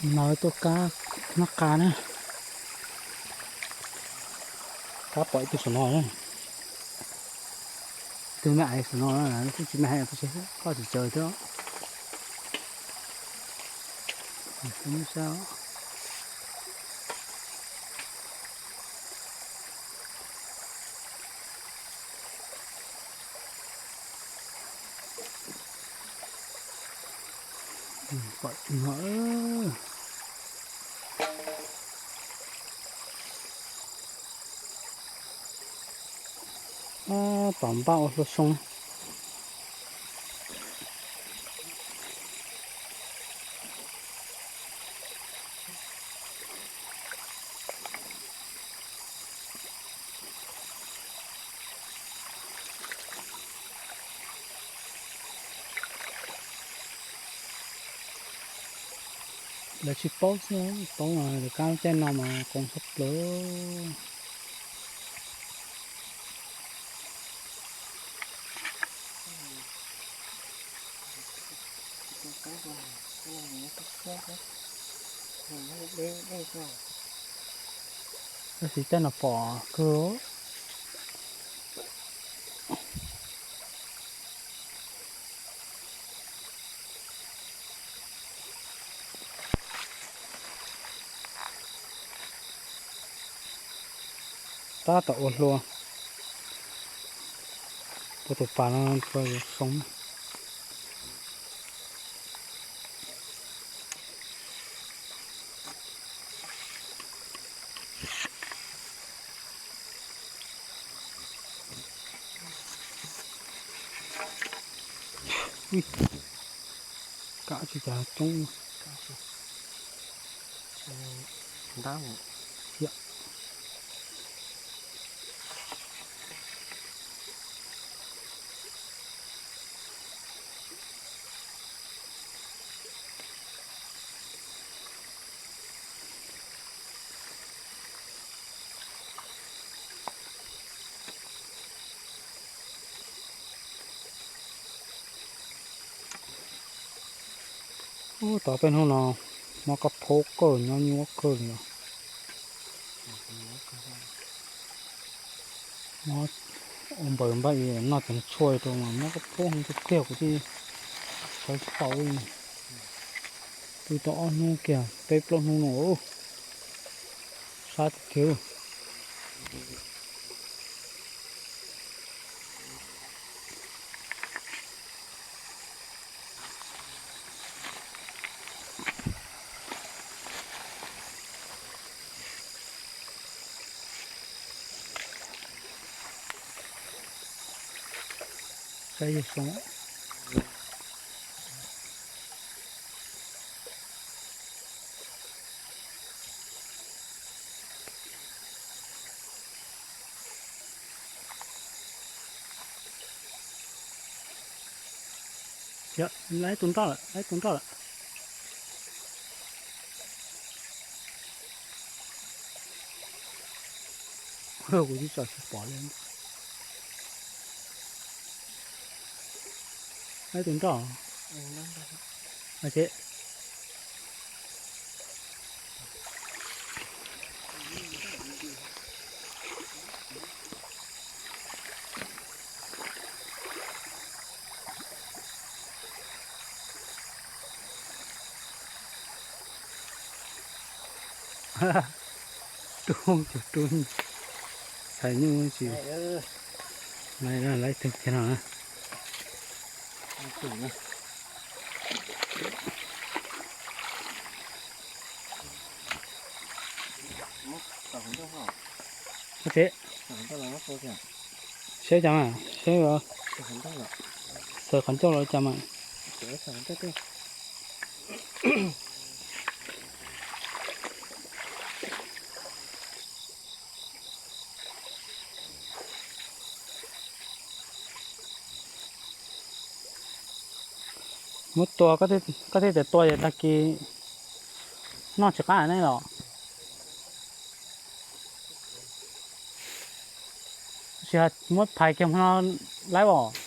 No tuaj kab noj qa na. Kab pom ib tug saum no na. Ib tug me aiv saum no, kuj tsis me aiv, koj tsis tsawg thiab. Pom no, tom npaj ua hlua xyoo. Lawv tsis paub xwb, paub mas lawv kab caij no mas qoos tshaj plaws. Tab sis caij no pom kawg. Tab tom ua hlua, tua tus pas no tua xyoo. Ui, kab tsis cas coob. Ntab. Ub, tau peb hnub no mob kab phaub kawg, nyob nyuaj kawg li os. Mob ua npaws npaj noj cov tshuaj rau mas mob kab phaub heev tiag tiag, kuv twb sawv tsis tau li. Pw tau ob hnub kiag peb plaub hnub no, sab tiag tiag. Saib yawg Soob. Lawv ib tug nroj lawm, lawv ib tug nroj lawm. Kuv twb tsom tsis pom li. Lawv ib tug nroj. Ces Rub cov rub, txhais nyuj tsis. Lawv ib tug kiag no na. Ub tsev, saib cas mas, saib xaws qhov ncauj los cas mas. Muab tua, koj thiaj tias tua yog tag kis noj tsis qab ne los? Tsis muab phais kiag hmo no laib os.